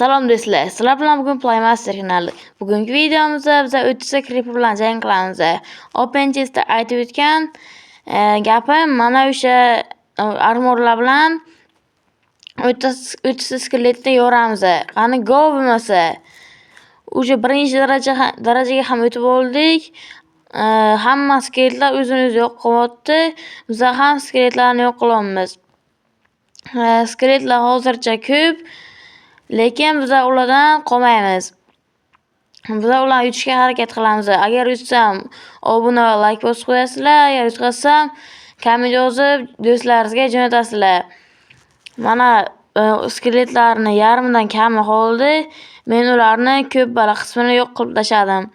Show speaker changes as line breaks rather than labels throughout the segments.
Salom do'stlar, sizlar bilan bugun Playmaster kanali. Bugungi videomizda biz 30 ta creeper bilan jang qilamiz. Open chestda aytib o'tgan gapim mana o'sha armorlar bilan 30 ta skeletni yoramiz. Qani go bo'lmasa. O'sha birinchi darajaga ham o'tib oldik. Hamma skeletlar o'zini o'zi yo'q qilyapti. Biz ham skeletlarni yo'q qilyapmiz. Skeletlar hozircha ko'p, lekin biz ulardan qolmaymiz. Biz ularni yutishga harakat qilamiz. Agar yutsam, obuna va like bosib qo'yasizlar. Agar yutqazsam, komment yozib do'stlaringizga jo'natasizlar. Mana skeletlarni yarmidan kami qoldi. Men ularni ko'p bala qismini yo'q qilib tashladim.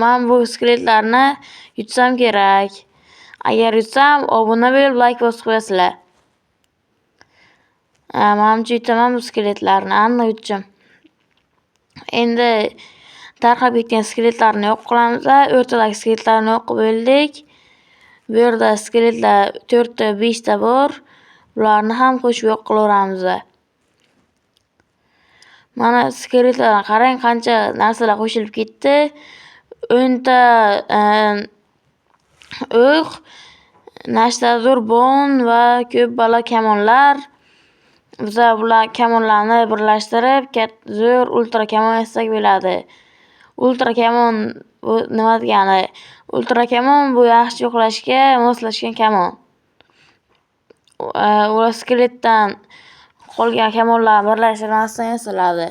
Men bu skeletlarni yutsam kerak. Agar yutsam, obuna bo'lib like bosib qo'yasizlar. Manimcha yutaman bu skeletlarni, aniq yutishim. Endi tarqab ketgan skeletlarni yo'q qilamiz. O'rtadagi skeletlarni yo'q qilib bo'ldik. Bu yerda skeletlar 4 ta, 5 ta bor. Ularni ham qo'shib yo'q qilaveramiz. Mana skeletlarga qarang, qancha narsalar qo'shilib ketdi. 10 ta o'q, nashtadur bon va ko'p bala kamonlar. Biza bular kamonlarni birlashtirib, zo'r ultra kamon yasasak bo'ladi. Ultra kamon bu nima degani? Ultra kamon bu yaxshi yo'qlashga moslashgan kamon. Ular skeletdan qolgan kamonlarni birlashtirmasdan yasaladi.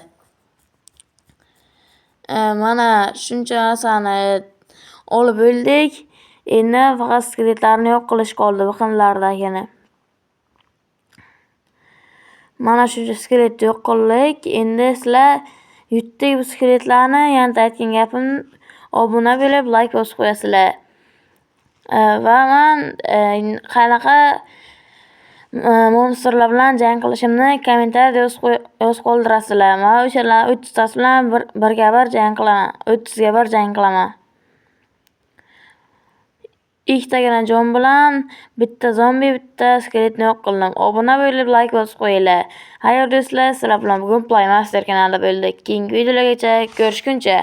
Mana shuncha narsani olib bo'ldik. Endi faqat skeletlarni yo'q qilish qoldi biqinlardagini. Mana shuncha skeletni yo'q qildik. Endi sizlar yutdik bu skeletlarni. Yana aytgan gapim, obuna bo'lib like bosib qo'yasizlar. Va men qanaqa monstrlar bilan jang qilishimni kommentariyada yozib qoldirasizlar. Men o'shalar 30 tasi bilan birga bir jang qilaman. 30ga bir jang qilaman. Ikkitagina jon bilan bitta zombi, bitta skeletni yo'q qildim. Obuna bo'lib like bosib qo'yinglar. Xayr do'stlar, sizlar bilan bugun Playmaster kanalida bo'ldik. Keyingi videolargacha ko'rishguncha.